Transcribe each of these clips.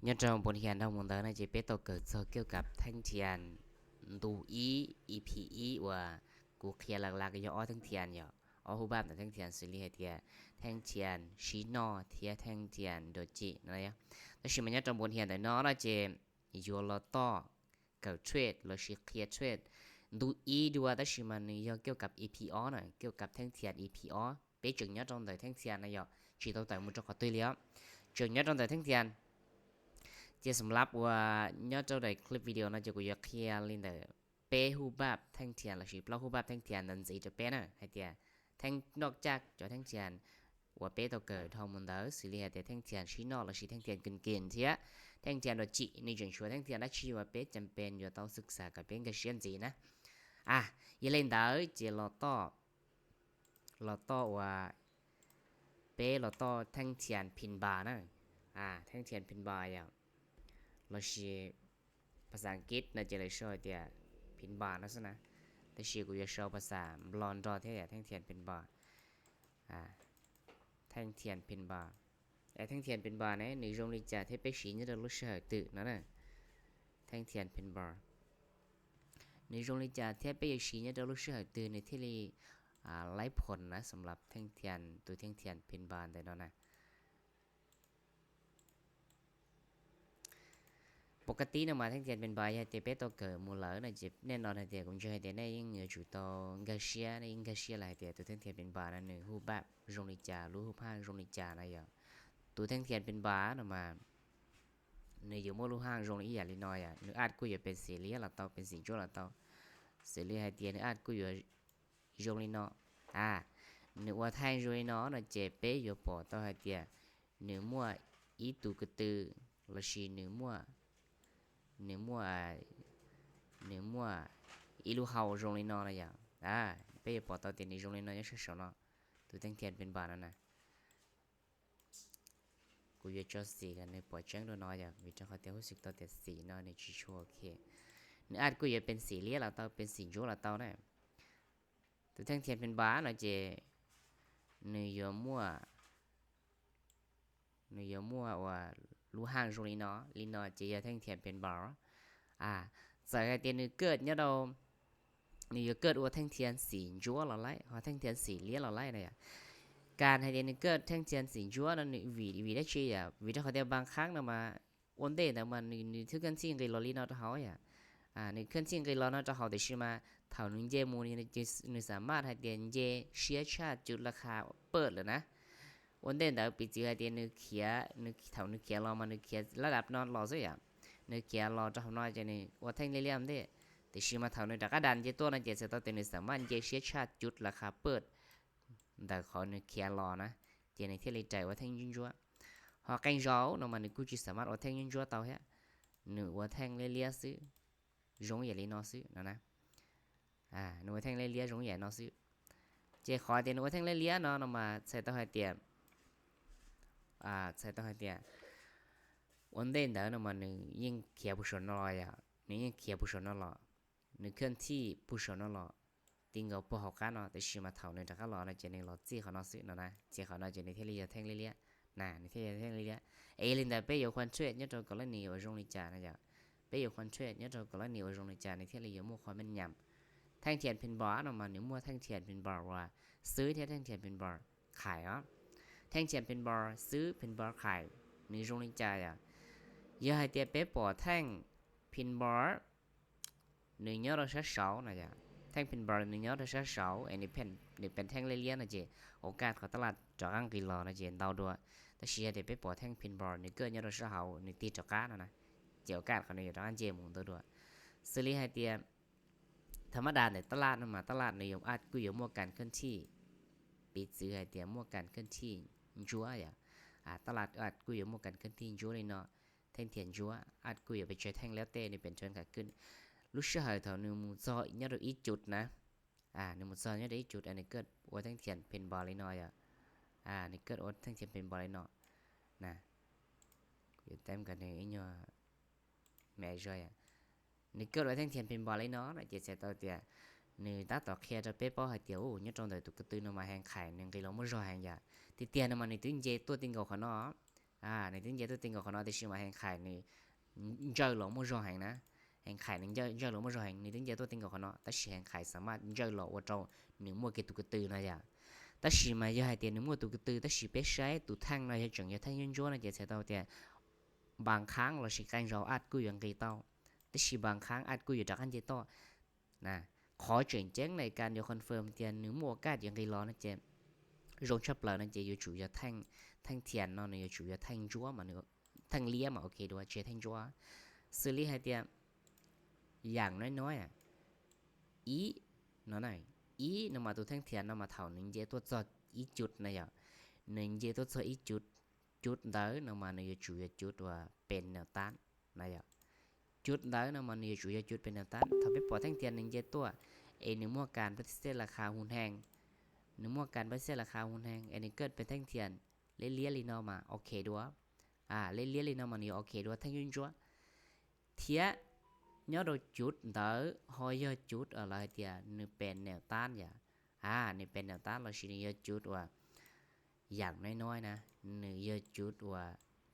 Nhớ trong buôn hiền đau mùng tớ này chỉ biết tàu cờ cho kêu cặp thanh thiền đủ ý EP ý của cú kia lặc lặc do ó thanh thiền nhở. Ó hú bạp tàu thanh thiền xử lý hai tia thanh thiền xí no thiê thanh thiền đồ chỉ nó nhá. Đó là mà nhớ trong buôn hiền tớ nó là chỉ yua lo to cờ trade lo xí kia trade đủ ý đua đó là mà nó do kêu cặp EP ó này kêu cặp thanh thiền EP ó. Pê chừng nhớ trong tờ thanh thiền này dọ, chỉ tàu tờ một trong có tùy lý ó. Chừng nhớ trong tờ thanh thiền. Chia sẻ lặp và nhớ trong đời clip video nó chỉ của yọ kia lên tờ. Pê hú bạp thanh thiền là chỉ blog hú bạp thanh thiền nên gì cho pê nè, hai tia. Thanh nóc chắc cho thanh thiền. Và pê tàu cờ thong môn tớ, xử lý hai tia thanh thiền xí nọ là chỉ thanh thiền kinh kinh thiê. Thanh thiền đồ chỉ, nên chừng chúa thanh thiền đã chỉ và pê chăm pên và tàu sực xả cả pê cái xiên gì nè. À, yọ lên tờ, chia lo to. ລາວຕອບວ່າ ເປ ລາວຕອບແທ່ງທຽນພິນບານະ ອາ ແທ່ງທຽນພິນບາ ຢ່າງ ລາວຊິ ພາສາອັງກິດໜ້າຈະໄດ້ຊ່ອຍເຕຍ ພິນບານະຊັ້ນນະ ແຕ່ຊິກູຢາກຊ່ອຍພາສາລອນດອນແທ້ ແທ່ງທຽນພິນບາ ອາ ແທ່ງທຽນພິນບາ. Ê, thanh thiện pin bò này, nếu dùng lý trả thế bé xí nhất là lúc sơ hở từ nó nè. Thanh thiện pin bò. Nếu dùng lý trả thế bé xí nhất là lúc sơ hở từ này thế thì, à, lấy phần là สำหรับ thanh thiện, từ thanh thiện pin bò đấy nó nè. ປົກກະຕິນະ ມາແທ່ງທຽນເປັນບາ ໃຫ້ແຕ່ເປັນໂຕເກີໝູ່ເລີຍນະ ເຈັບແນ່ນອນໃຫ້ແຕ່ກຸມເຈີໃຫ້ແຕ່ແນ່ ຍິ່ງເໜືອຈູໂຕເກີເຊຍນະ ຍິ່ງເກີເຊຍຫຼາຍແຕ່ໂຕແທ່ງທຽນເປັນບານະ ໜຶ່ງຮູບແບບ ຊົງລິຈາ ຮູ້ຮູບຮ່າງ ຊົງລິຈານະ ໂຕແທ່ງທຽນເປັນບານະ ມາ ໜຶ່ງຢູ່ໝົດຮູບຮ່າງ ຊົງລິຈາລີນອຍ ອາ ໜຶ່ງອາດກຸຍເປັນສີ່ຫຼ່ຽມລະເຕົາ ເປັນສີ່ຈຸລະເຕົາ ເສລີໃຫ້ແຕ່ໜຶ່ງອາດກຸຍ Jong li no. À, nư ua thanh jong li no, nó chế pê yo po tao hai tia. Nư mua ý tứ cái từ, là si nư mua. Nư mua, à, nư mua ý lu hầu jong li no là ya. À, pê yo po tao tia nư jong li no nhớ sao sao no. Tụ thanh thiện bên bà nó nè. ກູຢາກຈະສີກັນໃນປວດແຈ້ງໂດນນ້ອຍ ອາ ວິຈາຂອເຕຍຮູ້ສຶກຕໍ່ແຕ່ສີນ້ອຍໃນຊິຊົວເຄ. ນຶອາດກູຢາກເປັນສີຫຼຽນລະເຕົາ ເປັນສີໂຈລະເຕົານະ. ໂຕແທ່ງທຽນເປັນບານະເຈ ນືຢວມົວ ນືຢວມົວວ່າ ລູຫາງໂຈລີນອ ລີນອເຈ ຢາແທ່ງທຽນເປັນບາ. ອາ ໃສ່ໃຫ້ເຕນນືເກີດຍາດອ ນືຢວເກີດອວແທ່ງທຽນສີຈົວລະໄລ ຫາແທ່ງທຽນສີຫຼຽນລະໄລນະ. ການໃຫ້ເຕນນືເກີດແທ່ງທຽນສີຈົວນັ້ນ ນືຫວີ ຫວີໄດ້ເຈ ຫວີໄດ້ເຂົ້າໃຈບາງຄັ້ງນະມາ Ổn định ແຕ່ວ່າ ນື ນືຖືກເຄື່ອນທີ່ໄກລອລີນອຕະເຮົາ ອາ ນືເຄື່ອນທີ່ໄກລອນອຕະເຮົາ ແຕ່ຊິມາ ເທົ່າໜຶ່ງເຈໝູ່ນີ້ ນືສາມາດໃຫ້ເຕນເຈເຊຍຊາດຈຸດລາຄາເປີດເລີຍນະ. Ổn định ແຕ່ປີຈິງໃຫ້ເຕນນືເຄຍ ນືເທົ່ານືເຄຍລອມາ ນືເຄຍລະດັບນອນລອຊະ ອາ ນືເຄຍລອຕະເຮົານ້ອຍຈະ ນືອວດແທ່ງເລຍມເດ ແຕ່ຊິມາເທົ່ານືຕະກະດັນເຈຕົວນັ້ນເຈ ສະຕອນເຕນນືສາມາດເຈເຊຍຊາດຈຸດລາຄາເປີດ ແຕ່ຂໍນືເຄຍລອນະ. ເຈໃນເທດລິໄຈວ່າແທ່ງຍືນຍົວ ຫອກແກງເຈົ້ານອກມາ ນືກູຈິສາມາດອວດແທ່ງຍືນຍົວເຕົາແຮະ ນືອວດແທ່ງເລຍໆຊື່ ຢົງເຢຍລີນອຊື່ນະນະ. ອາ ນືອວດແທ່ງເລຍໆ ຢົງເຢຍນອຊື່ ເຈຂໍເຕນນືອວດແທ່ງເລຍໆເນາະ ນອກມາໃສ່ເຕົາໃຫ້ເຕຍ ອາ ໃສ່ເຕົາໃຫ້ເຕຍ Ổn định ແຕ່ນອກມາ ນືຍິງເຄຍຜູ້ຊົນນອລອຍ ອາ ນືຍິງເຄຍຜູ້ຊົນນອລອ ນືເຄື່ອນທີ່ຜູ້ຊົນນອລອ ຕິງເຂົາພວກເຮົາການເນາະ ແຕ່ຊິມາເທົ່ານືຕະກະລອນະ ເຈນືລອຈີ້ເຂົານອຊື່ນະນະ ເຈເຂົານອນເຈນເທດລິແທ່ງເລຍໆ ນະ ນເທດລິແທ່ງເລຍໆ. ເອລິນແຕ່ເປໂຍຄວນເທຣດຍອດໂຕກໍລະນີໂອຢົງລິຈານະ ຢາເປໂຍຄວນເທຣດຍອດໂຕກໍລະນີໂອຢົງລິຈານ ນເທດລິໂຍໝູ່ຄວາມແມ່ນຍຳ ແທ່ງທຽນເປັນບານອກມາ ນືມົວແທ່ງທຽນເປັນບາວ່າ ຊື້ແທ້ແທ່ງທຽນເປັນບາ ຂາຍເນາະ ແທ່ງທຽນເປັນບາ ຊື້ເປັນບາຂາຍ ນືຢົງລິຈານ ອາ ຢາໃຫ້ເຕຍເປປໍແທ່ງເປັນບາ ໜຶ່ງຍອດເທົ່າຊາວເສົານະ ອາ ແທ່ງເປັນບາ ໜຶ່ງຍອດເທົ່າຊາວເສົາ ອັນນີ້ເປັນ ນີ້ເປັນແທ່ງເລຍໆນະເຈ ໂອກາດເຂົາຕະຫຼາດຈອກອັງກິດລອນະເຈ ເດົາດ້ວຍ ແຕ່ຊິໃຫ້ເຕຍເປປໍແທ່ງເປັນບາ ໜຶ່ງເກີດຍອດເທົ່າຊາວເສົາ ໜຶ່ງຕີຈອກການນະ ເຈໂອກາດເຂົານະຢູ່ຈອກອັນເຈໝູ່ໂຕດ້ວຍ ຊື້ລີໃຫ້ເຕຍ ທຳມະດາໃນຕະຫຼາດນະມາ ຕະຫຼາດນິຍົມອາດກຸຍໂຍມົວການເຄື່ອນທີ່ ປີຈື່ໃຫ້ເຕຍມົວການເຄື່ອນທີ່ຈົວ ອາ ອາ ຕະຫຼາດອາດກຸຍໂຍມົວການເຄື່ອນທີ່ຈົວລີເນາະ ແທ່ງທຽນຈົວ ອາດກຸຍໂຍໄປເຈີແທ່ງແລ້ວແຕ່ນີ້ເປັນເທຣນຂາຂຶ້ນ ລູກເສືອໄຫເທົ່າໜຶ່ງໝູ່ຊອຍຍອດອີກຈຸດນະ ອາ ໜຶ່ງໝູ່ຊອຍຍອດອີກຈຸດ ອັນນີ້ເກີດອວດແທ່ງທຽນເປັນບາລີນອຍ ອາ ນີ້ເກີດອວດແທ່ງທຽນເປັນບາລີນອຍນະ ຢູ່ແຕ້ມກັນນີ້ອີ່ຫຍັງ ແມ່ຈອຍ ອາ ນີ້ເກີດວ່າແທ່ງທຽນເປັນບາລີນອນະ ເຈເສໂຕເຕຍ ນີ້ຕາຕໍ່ເຄຍຈະເປປໍໃຫ້ເຕຍ ໂອ ຍອດຕອງເດີຕຸກກະຕື້ນອກມາແຮງໄຂ ໜຶ່ງກິໂລມໍຈອຍແຮງຢາ ຕິເຕຍນອກມານີ້ຕຶງເຈຕົວຕິງເກົາຂະເນາະ啊，你頂姐都頂个可能，但是嘛，現在你，你走路無啥行呢，現在你走，走路無啥行，你頂姐都頂个可能，但是現在สามารถ走路 ว่าเจ้า 你มัวเกตุกะตือนะยะ 但是嘛，又係點你มัวตุกะตือ 但是別使ตุแท่งนะ 又整又แท่งยืนจ้วนะ เจใส่เต้าเตีย บางครั้งเราสิการเราอาจกู้ยังกีเต้า แต่สิบางครั้งอาจกู้อยู่จากอันเจโต้ นะ ขอเจ๋งเจ๋งในการอยู่คอนเฟิร์มเตียนหนึ่งมั่วกาดยังกีรอนะเจ รงชับเปล่านะเจ อยู่จูอย่าแท่ง แท่งเทียนเนาะ อยู่จูอย่าแท่งจ้วมา แท่งเลี้ยมา โอเค ดูว่าเจแท่งจ้ว ซื้อลีให้เตีย อย่างน้อยๆ อ่ะ อี เนาะ ไหน อี เนาะมาตัวแท่งเทียนเนาะมาเท่าหนึ่งเจตัวจอดอีจุดนะยะ หนึ่งเจตัวจอดอีจุด จุดเดิมเนาะมา อยู่จูอย่าจุดว่าเป็นแนวต้าน นะยะ จุดเดิมเนาะมา อยู่จูอย่าจุดเป็นแนวต้าน ถ้าไปปอดแท่งเทียนหนึ่งเจตัว เอหนึ่งมั่วการปฏิเสธราคาหุ้นแห้ง หนึ่งมั่วการปฏิเสธราคาหุ้นแห้ง เอหนึ่งเกิดเป็นแท่งเทียน เลี้ยๆ ลีเนาะมา โอเคดัว อ่า เลี้ยๆ ลีเนาะมา นี่ โอเคดัว แท่งยืนจ้ว เทีย ยอดจุดเดิม หอยอดจุดอะไรเตีย นี่เป็นแนวต้านยะ อ่า นี่เป็นแนวต้าน เราสินี่ยอดจุดว่า อย่างน้อยๆ นะ นี่ยอดจุดว่า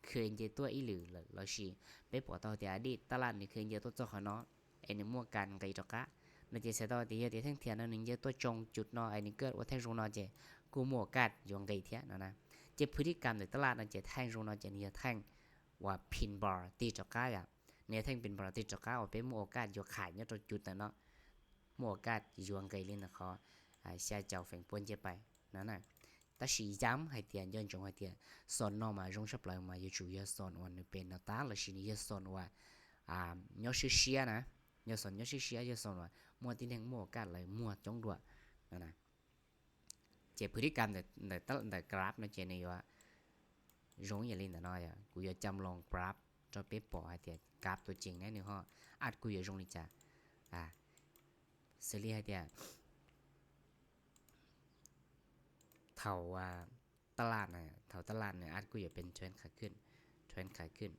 เคยเจตัวอีหรือ เราสิไปปอดเต้าเตียอดีต ตลาดนี่เคยเจตัวเจ้าขอเนาะ ไอ้นี่มั่วการไกลตอกะ เนาะเจ เสียต่อเตียเตียแท่งเทียนเนาะ หนึ่งเจตัวจงจุดเนาะ ไอ้นี่เกิดว่าแท่งรงเนาะเจ กูมั่วกาดยองไกลเทียเนาะนะ เจ พฤติกรรมในตลาดเนาะเจ แท่งรงเนาะเจ นี่แท่งว่า pin bar ติดตอกะยะ นี่แท่ง pin bar ติดตอกะ ว่าเป็นมั่วโอกาสยอขายเนี่ยตัวจุดนะเนาะ มั่วโอกาสยองไกลเลยนะขอ อ่า 下跤แฝงปวนเจไป นั่นน่ะ 但是ย้ำให้เตียน ย้อนจงให้เตียน สอนนอกมา รงชับเลยมา อยู่จูอย่าสอนว่านี่เป็นแนวต้าน แล้วสินี่อย่าสอนว่า อ่า ยอดเชียๆ นะ อย่าสอนยอดเชียๆ อย่าสอนว่า มั่วที่แท่งมั่วโอกาสเลย มั่วจงด่วนั่นน่ะ เจ พฤติกรรมแต่ แต่ แต่กราฟนะเจ นี่ว่า รงอย่าลินแต่น้อยอ่ะ กูอย่าจำลองกราฟ จอเป๊ปปอให้เตีย กราฟตัวจริงแน่นี่ฮะ อัดกูอย่ารงนี่จ้ะ อ่า ซื้อลีให้เตีย เท่าว่าตลาดนะ เท่าตลาดเนี่ย อัดกูอย่าเป็นเทรนขาขึ้น เทรนขาขึ้น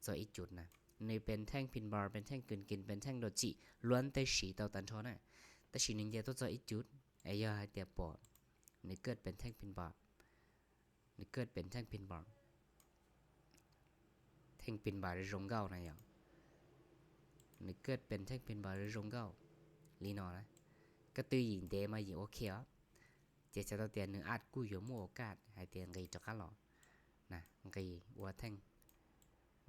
ส่วนอีกจุดนะ นี่เป็นแท่ง pin bar เป็นแท่งกลืนกิน เป็นแท่งโดจิ ล้วนแต่สีเตาตันทอนะ แต่สีหนึ่งเดียวตัวจออีกจุด ไอ้ยอให้เตียปอด นี่เกิดเป็นแท่ง pin bar นี่เกิดเป็นแท่ง pin bar แท่ง pin bar ได้รงเก้านะยอ นี่เกิดเป็นแท่ง pin bar ได้รงเก้า ลีนอนะ ก็ตื้อหญิงเดมาหญิงโอเคอ่ะ เจจะตัวเตียนหนึ่งอัดกู้อยู่มั่วโอกาส ให้เตียนกีจอกันหรอ นะ กีวัวแท่ง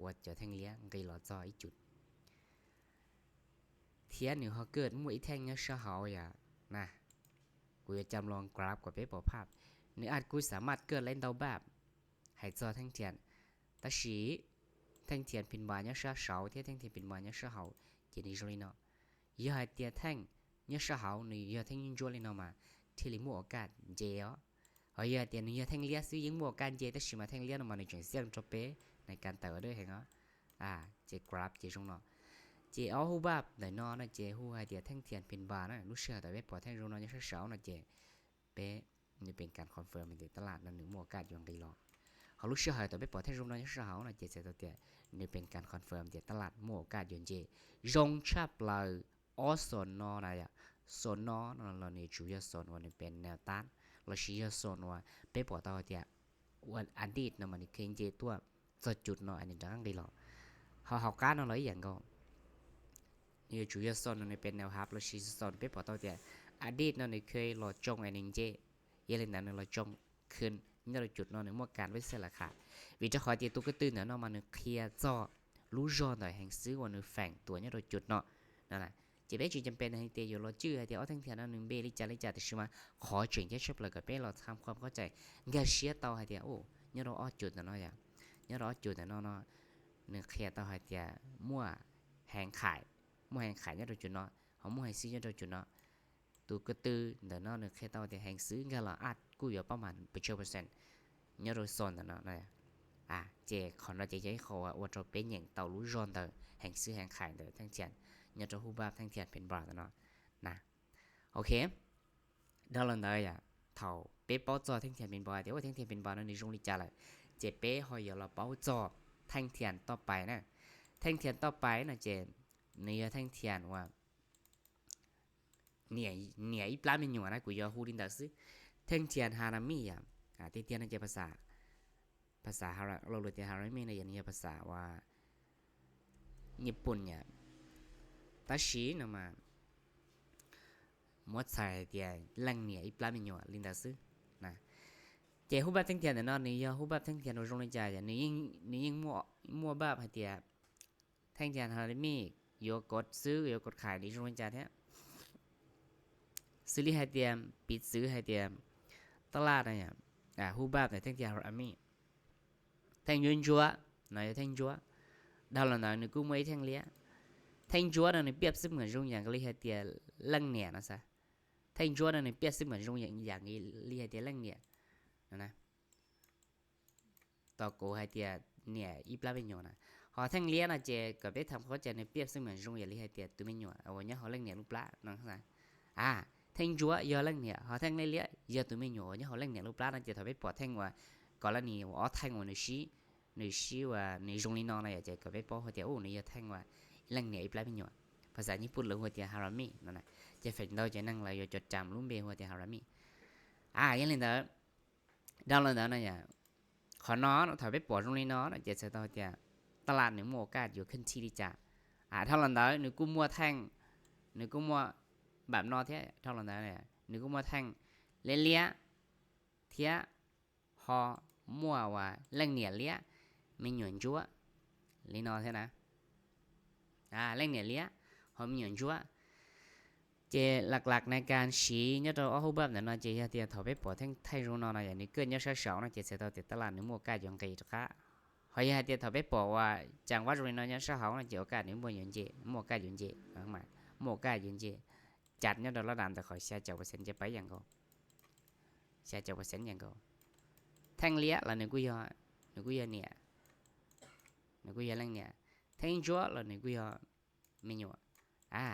วัวเจอแท่งเลี้ย กีรอจออีกจุด เทียนหนึ่งเขาเกิดมั่วอีแท่งเนี้ยเชื่อเขาอย่า นะ กูจะจำลองกราฟกว่าเป๊ปปอภาพ หนึ่งอัดกู้สามารถเกิดเล่นเดาแบบ ให้จอแท่งเทียน แต่สีแท่งเทียน pin bar เนี้ยเชื่อเขา เทียนแท่งเทียน pin bar เนี้ยเชื่อเขา เจนี่จอลีนอ ยอให้เตียแท่ง เนี้ยเชื่อเขา นี่ยอแท่งยิงจอลีนอมา ที่ลิมั่วโอกาส เจอ่ะ เอาเยอะเตียนนี่ยอแท่งเลี้ยซื้อยิงมั่วโอกาส เจ แต่สีมาแท่งเลี้ยนออกมาในจังเสียงจอเป้ ในการเติร์ดด้วยแหงอ่ะ อ่า เจกราฟ เจจงเนาะ เจเอาฮู้แบบไหนนอนนะ เจฮู้ให้เตียแท่งเทียน pin bar นะ รู้เชื่อแต่เว็บปอแท่งจงเนาะ เนี้ยเชื่อเขานะ เจ เป๊ะ นี่เป็นการคอนเฟิร์มในตลาดนั้นหนึ่งมั่วโอกาสยองดีหรอ เขารู้เชื่อให้แต่เว็บปอแท่งจงเนาะ เนี้ยเชื่อเขานะ เจ เจตัวเตีย นี่เป็นการคอนเฟิร์มเตียตลาดมั่วโอกาสยองเจ จงชับเลย อ๋อ สอนนอนะยะ สอนนอนะ เรานี่จูอย่าสอนว่านี่เป็นแนวต้าน เราสิอย่าสอนว่าไปปอเตาเตีย วันอดีตนะมันนี่เคยเจตัวจอจุดเนาะ อันนี้ดังดีหรอ เฮา เฮาก้านเนาะ เราอีหยังก็ นี่จูอย่าสอนว่านี่เป็นแนวฮับ เราสิสอนไปปอเตาเตีย อดีตเนาะ นี่เคยรอจงอันนี้เจ เยเลนนั้นเราจง ขึ้น ยอดจุดเนาะ หนึ่งมั่วการไว้เสียราคา วิจารณ์ขอเตียตุกกระตื้นเนาะ มาหนึ่งเคลียร์จอ รู้จอหน่อยแห่งซื้อว่าหนึ่งแฝงตัวยอดจุดเนาะ นั่นแหละ เจเป้จึงจำเป็นให้เตียอยู่รอจื้อให้เตียเอาแท่งเทียนเนาะ หนึ่งเบลิจาลิจาแต่ชิมา ขอเจ๋งแค่ชับเลยกับเป้เราทำความเข้าใจ เงาเชียเตาให้เตีย โอ้ ยอดออกจุดเนาะ อย่าง ยอดออกจุดเนาะเนาะ หนึ่งเคลียร์เตาให้เตีย มั่วแหงขาย มั่วแหงขายยอดจุดเนาะ เอามั่วแหงซื้อยอดจุดเนาะ ตุกกระตื้นเนาะ หนึ่งเคลียร์เตาเตียแหงซื้อ เงาเราอัดกู้อยู่ประมาณเปอร์เซ็นต์ เปอร์เซ็นต์ ยอดโดยส่วนเนาะนะ อ่า เจ ขอเราเจ เจ ขอว่า ว่าเราเป็นอย่างเตารู้จอนเตาแหงซื้อแหงขายเตาแท่งเทียน ยอดโดยฮู้บาบแท่งเทียนเป็นบาทเนาะ นะ โอเค เดี๋ยวเราเนยอ่ะ เท่าเป๊ะเป้าจอแท่งเทียนเป็นบาท เดี๋ยวว่าแท่งเทียนเป็นบาทนั่นในช่วงลิจาเลย เจเป้หอยเดี๋ยวเราเป้าจอแท่งเทียนต่อไปนะ แท่งเทียนต่อไปนะ เจ ในแท่งเทียนว่า เนี่ย เนี่ย อีปลาไม่หนัวนะ กูยอฮู้ดินดาซื้อ แท่งเทียนฮานามิอ่ะ อ่า แท่งเทียนนั่นเจภาษา ພາສາ Hara- ເວົ້າໂດຍແຕ່ Harami ນະ ຢ່າງນີ້ພາສາວ່າຍີ່ປຸ່ນ ຍາ Tashi ນະມາ ໝວດໃສ່ເຕີຍ ແຫຼ່ງເໜືອ ອີປລາເມຍ ລິນດາຊື ນະ. ເຈ ຮູບບາບແທ່ງທຽນເນາະ ນີ້ ຍອ ຮູບບາບແທ່ງທຽນ ໂອ ໂຈງລິຈາ ຍາ ນີ້ ຍິງ ນີ້ ຍິງມົວ ມົວບາບໃຫ້ເຕີຍ ແທ່ງທຽນ Harami ໂຍກົດຊື້ ໂຍກົດຂາຍ ນີ້ ໂຈງລິຈາແທ້ ຊື້ລີໃຫ້ເຕີຍ ປິດຊື້ໃຫ້ເຕີຍ ຕະຫຼາດນະ ຍາ ອາ ຮູບບາບໃນແທ່ງທຽນ Harami ແທ່ງຍົວນຈົວ ນະ ແທ່ງຈົວ ດາວລະນາ ໜຶ່ງກູ່ມວຍແທ່ງເລຍ ແທ່ງຈົວນະ ໜຶ່ງປຽບສະເໝືອນຍົງຢາງ ກະລີໃຫ້ເຕີຍ ແຫຼ່ງເໜືອ ນະຊະ ແທ່ງຈົວນະ ໜຶ່ງປຽບສະເໝືອນຍົງຢາງ ກະລີໃຫ້ເຕີຍ ແຫຼ່ງເໜືອ ນະນະ ຕໍ່ໂກໃຫ້ເຕີຍ ເໜືອ ອີປລາເມຍ ນະ ຫໍແທ່ງເລຍນະ ເຈ ກະໄປທຳເຂົ້າໃຈ ໜຶ່ງປຽບສະເໝືອນຍົງຢາງ ກະລີໃຫ້ເຕີຍ ຕູເມຍ ເອົາ ຍາ ຫໍແຫຼ່ງເໜືອ ລູກປລາ ນະ ອາ ແທ່ງຈົວ ຍອ ແຫຼ່ງເໜືອ ຫໍແທ່ງເລຍ ຍ ຕູເມຍ ຍາ ຫໍແຫຼ່ງເໜືອ ລູກປລາ ນະ ເຈ ເທົ່າໄປປໍ ແທ່ງວ່າ ກໍລະນີວ່າ ອອ ແທ່ງວ່າ ໜຶ່ງຊີ້ ໜຶ່ງຊີ້ວ່າ ໜຶ່ງຍົງລີນອນ ນະ ຢາ ເຈ ກໍໄປປໍ ຫົວເຕີຍ ໂອ ໜຶ່ງ ຍາ ແທ່ງວ່າ ແຫຼ່ງເໜືອ ອີປລາເມຍ ພາສາຍີ່ປຸ່ນ ຫຼື ຫົວເຕີຍ Harami ນະນະ ເຈ ເຟັນໂດ ເຈ ນັ່ງລະ ໂຍຈົດຈຳ ລຸມເບ ຫົວເຕີຍ Harami ອາ ຢ່າງນີ້ເດີ ດາວລະເດີ ນະ ຍາ ຂໍນອນ ເທົ່າໄປປໍ ໂຈງລີນອນ ເຈັດ ໃສ່ຕໍ່ ເຕີຍ ຕະຫຼາດ ໜຶ່ງ ໝວດໂອກາດ ໂຍຂຶ້ນທີ່ລີຈາ ອາ ເທົ່າລະເດີ ໜຶ່ງກູ່ມວແທ່ງ ໜຶ່ງກູ່ມວ ບາບນອ ເທ ເທົ່າລະເດີ ນະ ໜຶ່ງກູ່ມວແທ່ງ ເລຍ ເທຍ ຫໍ ມວວ່າ ແຫຼ່ງເໜືອ ເລຍ ເມຍ ຈົວ ລີນອ ເທ ນະ ອາ ແຫຼ່ງເໜືອ ເລຍ ຫໍ ເມຍ ຈົວ ເຈ ຫຼັກໆ ໃນການຊີ້ ຍອດເອົາຮູບບາບນັ້ນເນາະ ເຈ ຢາກເຕີຍ ເທົ່າໄປປໍ ແທ່ງ ແທ່ງໂຈງນອນ ນະ ຢາ ໜຶ່ງເກີດ ຍອດຊາວ ເນາະ ເຈ ໃສ່ຕໍ່ ເຕີຍ ຕະຫຼາດ ໜຶ່ງ ໝວດໂອກາດ ໂຍງໄກ ຕະຂະ ເຮົາຢາກໃຫ້ເຕີຍ ເທົ່າໄປປໍວ່າ ຈັງຫວັດ ໂຈງລີນອນ ຍອດຊາວ ເຮົາ ນະ ເຈ ໂອກາດ ໜຶ່ງ ບົວ ໂຍນເຈ ໝວດໂອກາດ ໂຍນເຈ ມາ ໝວດໂອກາດ ໂຍນເຈ ຈັດ ຍອດເອົາລະດາມ ແຕ່ຂໍ ຊາວເຈັດເປີເຊັນ ຈະໄປຫຍັງກໍ ຊາວເຈັດເປີເຊັນ ຫຍັງກໍ ແທ່ງເລຍ ລະ ໜຶ່ງກູ່ຍອ ໜຶ່ງກູ່ຍອ ເໜືອ ໜຶ່ງກູ່ຍອ ແຫຼ່ງເໜືອ ແທ່ງຈົວ ລະ ໜຶ່ງກູ່ຍອ ເມຍ ອາ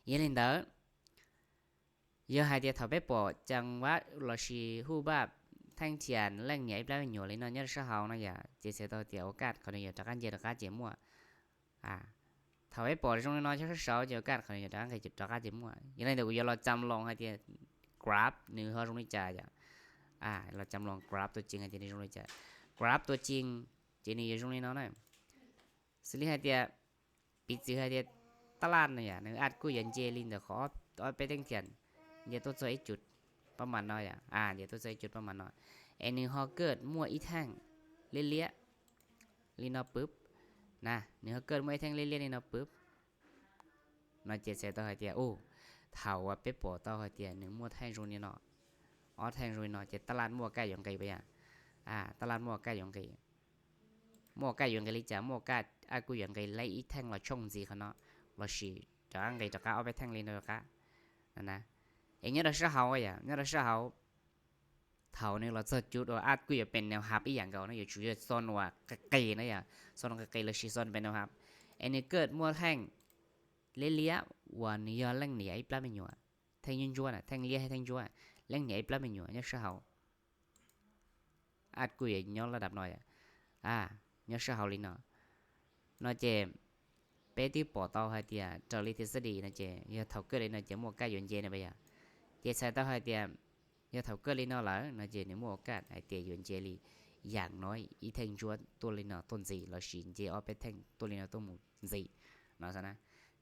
ເຢ ເລນເດີ ເຢ ໃຫ້ເຕີຍ ເທົ່າໄປປໍ ຈັງຫວັດ ລະ ຊີ ຮູບບາບ ແທ່ງທຽນ ແຫຼ່ງເໜືອ ອີປລາເມຍ ລີນອນ ຍອດຊາວ ເຮົາ ນະ ຢາ ເຈ ໃສ່ຕໍ່ ເຕີຍ ໂອກາດ ຂໍ ໂຍ ຕະກະ ເຈ ຕະກະ ເຈ ມົວ ອາ ເທົ່າໄປປໍ ໂຈງລີນອນ ຍອດຊາວ ເຈັດ ໂອກາດ ຂໍ ໂຍ ຕະກະ ເຈ ຕະກະ ເຈ ມົວ ຢ່າງໃດ ເດີ ກູຢາລອງຈຳລອງໃຫ້ເຕີຍ ກຣາຟ ໜຶ່ງ ເຮົາ ໂຈງລິຈາ ອາ ລອງຈຳລອງກຣາຟຕົວຈິງໃຫ້ເຕີຍ ໂຈງລິຈາ ກຣາຟຕົວຈິງ ເຈ ນີ້ ໂຈງລີນອນ ນະ ສະລິໃຫ້ເຕີຍ ປິດຊື່ໃຫ້ເຕີຍ ຕະຫຼາດ ນະ ຍາ ໜຶ່ງ ອາດ ກຸ ເຢັນ ເຈ ລິນ ເດີ ຂໍ ອອດ ອອດ ໄປແທ່ງທຽນ ເດ ຕົວ ໂຊ ອີກຈຸດ ປະມານ ເນາະ ຍາ ອາ ເດ ຕົວ ໂຊ ອີກຈຸດ ປະມານ ເນາະ ເອ ໜຶ່ງ ຮໍ ເກີດ ມົວ ອີແທ່ງ ເລຍ ເລຍ ລີນອ ປຶບ ນະ ໜຶ່ງ ຮໍ ເກີດ ມົວ ແທ່ງ ເລຍ ເລຍ ລີນອ ປຶບ ນະ ເຈ ໃສ່ຕໍ່ໃຫ້ເຕີຍ ໂອ ເທົ່າວ່າ ເປັບປໍ ຕໍ່ໃຫ້ເຕີຍ ໜຶ່ງ ມົວ ແທ່ງ ໂຈງລີນອ ອອດ ແທ່ງ ໂຈງລີນອ ເຈ ຕະຫຼາດ ມົວ ກາຍ ຢອງ ໄກ ໄປ ອາ ອາ ຕະຫຼາດ ມົວ ກາຍ ຢອງ ໄກ ມົວ ກາຍ ຢອງ ໄກ ລີຈາ ມົວ ກາຍ ອາດ ກຸ ຢອງ ໄກ ໄລ ອີແທ່ງ ລະ ໂຈງ ຈີ ຂະເນາະ ລະ ຊີ ຕະກະ ໄກ ຕະກະ ອອກ ໄປແທ່ງ ລີນ ຕະກະ ນະນະ ເອ ຍອດຊາວ ເຮົາ ອາ ຍອດຊາວ ເຮົາ ເທົ່ານີ້ລະ ຈະຈຸດວ່າ ອາດ ກຸ ຢາ ເປັນແນວຮັບ ອີຫຍັງກໍ ນະ ຢາ ຈຸດ ຢາ ຊອນ ວ່າ ກະ ເກ ນະ ຢາ ຊອນ ກະ ເກ ລະ ຊີ ຊອນ ເປັນແນວຮັບ ເອ ນີ້ ເກີດ ມົວ ແທ່ງ ເລຍ ເລຍ ວ່າ ນີ້ ຍອດ ແຫຼ່ງເໜືອ ອີປລາເມຍ ແທ່ງ ຍົນ ຈົວ ນະ ແທ່ງ ເລຍ ໃຫ້ ແທ່ງ ຈົວ ແຫຼ່ງເໜືອ ອີປລາເມຍ ຍອດຊາວ ເຮົາ ອາດ ກຸ ຢາ ຍອດ ລະດັບ ໜ້ອຍ ອາ ຍອດຊາວ ເຮົາ ລີ ເນາະ ເນາະ ເຈ ເປ ຕິ ປໍ ເຕົາ ໃຫ້ເຕີຍ ເຈົ້າ ລີ ທິດສະດີ ນະ ເຈ ຍາ ເທົ່າ ເກີດ ເລີຍ ນະ ເຈ ມົວ ກາຍ ຢອນ ເຈ ນະ ໄປ ຢາ ເຈ ໃສ່ ເຕົາ ໃຫ້ເຕີຍ ຍາ ເທົ່າ ເກີດ ລີ ເນາະ ລະ ນະ ເຈ ນີ້ ມົວ ໂອກາດ ໃຫ້ເຕີຍ ຢອນ ເຈ ລີ ຢ່າງໜ້ອຍ ອີແທ່ງ ຈົວ ຕົວ ລີ ເນາະ ຕົ້ນ ຈີ ລະ ຊີ ເຈ ອອກ ໄປແທ່ງ ຕົວ ລີ ເນາະ ຕົວ ໝູ ຈີ ເນາະ ຊັ້ນນະ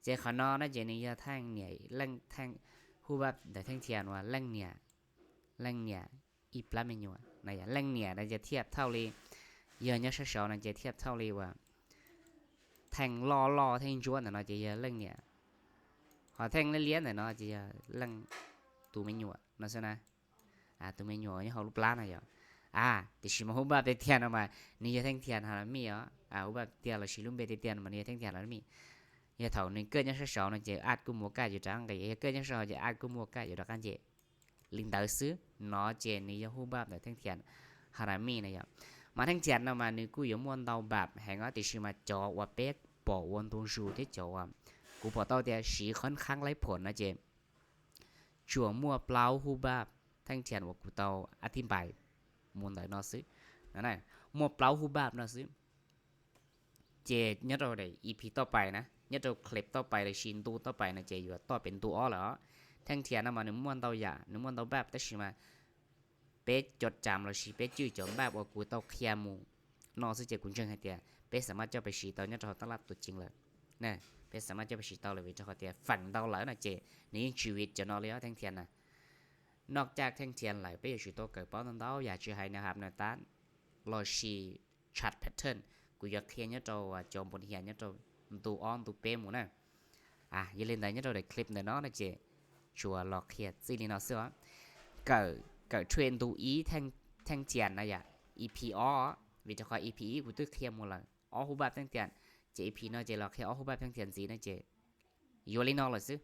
ເຈ ຂະເນາະ ນະ ເຈ ນີ້ ຍາ ແທ່ງ ເໜືອ ແຫຼ່ງ ແທ່ງ ຮູ້ວ່າ ແຕ່ ແທ່ງທຽນ ວ່າ ແຫຼ່ງ ເໜືອ ແຫຼ່ງ ເໜືອ ອີປລາເມຍ ນະ ຢາ ແຫຼ່ງ ເໜືອ ນະ ຈະທຽບເທົ່າ ລີ ຍາ ຍາ ຊາວ ຊາວ ນະ ຈະທຽບເທົ່າ ລີ ວ່າ ແທ່ງ ລໍ ລໍ ແທ່ງ ຈົວ ນະ ເນາະ ຈະ ຍາ ແຫຼ່ງ ເໜືອ ຫໍ ແທ່ງ ລຽນ ລຽນ ນະ ເນາະ ຈະ ຍາ ແຫຼ່ງ ຕູເມຍ ເນາະ ຊັ້ນນະ ອາ ຕູເມຍ ຍາ ຫໍ ລູກປລາ ນະ ຢາ ອາ ຕິ ຊິມາ ຮູບບາບ ແທ່ງທຽນ ອອກມາ ນີ້ ຍາ ແທ່ງທຽນ ຫາລາມີ ອາ ຮູບບາບ ເຕຍ ລະ ຊິ ລຸມ ເບ ເຕຍ ເຕຍ ມາ ນີ້ ແທ່ງທຽນ ຫາລາມີ ຍາ ເທົ່າ ນີ້ ເກີດ ຍາ ຊາວ ຊາວ ນະ ຈະ ອາດ ກຸ ມົວ ກາຍ ຢູ່ ຕະກະ ເກ ເກີດ ຍາ ຊາວ ຈະ ອາດ ກຸ ມົວ ກາຍ ຢູ່ ຕະກະ ເກ ລິນ ເຕີ ຊື ເນາະ ເຈ ນີ້ ຍາ ຮູ້ບາບ ແຕ່ ແທ່ງທຽນ ຫາລາມີ ນະ ຢາ ມາ ແທ່ງທຽນ ເນາະ ມາ ໜຶ່ງ ກູ ຢາ ມົວ ເຕົາ ບາບ ແຮງ ອາ ຕິ ຊິມາ ຈໍ ວ່າ ເປັກ ປໍ ວັນ ຕົງ ຊູ ເທ ຈໍ ວ່າ ກູ ປໍ ເຕົາ ເຕ ສີ ຄ່ອນຂ້າງ ໄລ ຜົນ ນະ ເຈ ຈົວ ມົວ ເປົ່າ ຮູ້ບາບ ແທ່ງທຽນ ວ່າ ກູ ເຕົາ ອະທິບາຍ ມົວ ເຕີ ເນາະ ຊື ນັ້ນນະ ມົວ ເປົ່າ ຮູ້ບາບ ເນາະ ຊື ເຈ ຍາດເອົາໄດ້ ອີພີ ຕໍ່ໄປນະ ຍາດເອົາ ຄລິບ ຕໍ່ໄປ ຫຼື ຊີນດູ ຕໍ່ໄປນະ ເຈ ຢູ່ ຕໍ່ເປັນ ດູ ອອ ແລ້ວ ແທ່ງທຽນ ນຳມາ ໜຶ່ງ ມ່ວນ ເຕົາ ຢາ ໜຶ່ງ ມ່ວນ ເຕົາ ແບບ ແຕ່ ຊິມາ ເປ ຈົດຈຳ ລະ ຊິ ເປ ຈື່ ຈຳ ແບບ ວ່າ ກູ ເຕົາ ເຄຍ ໝູ no xwb ces kuv ntseeg hais tias peb samart coj pais siv tau nyob rau hauv tab laj tuam tseem lawm na. Peb samart coj pais siv tau lawm vim rau qhov tias feem ntau lawm no ces nws yeej tsis vim cov no li theej thian na. Noj caj theej thian lawm peb yuav tsum tau kawm paub ntau ntau yam tsis hais nab hab nab tab lossis chart pattern. Kuv yuav qhia nyob rau cov npoo hiam nyob rau ntu ob ntu peb mus na. Yog li ntawd nyob rau daim clip ntawm no no ces tsuas los qhia txij li no xwb os. Kawm trade ntu ib theej thian na yom, EP ob, vim rau qhov EP ib kuv twb qhia mus lawm ob hub bab theej thian, ces EP no ces los qhia ob hub bab theej thian ntxiv no ces yuav li no lawm xwb.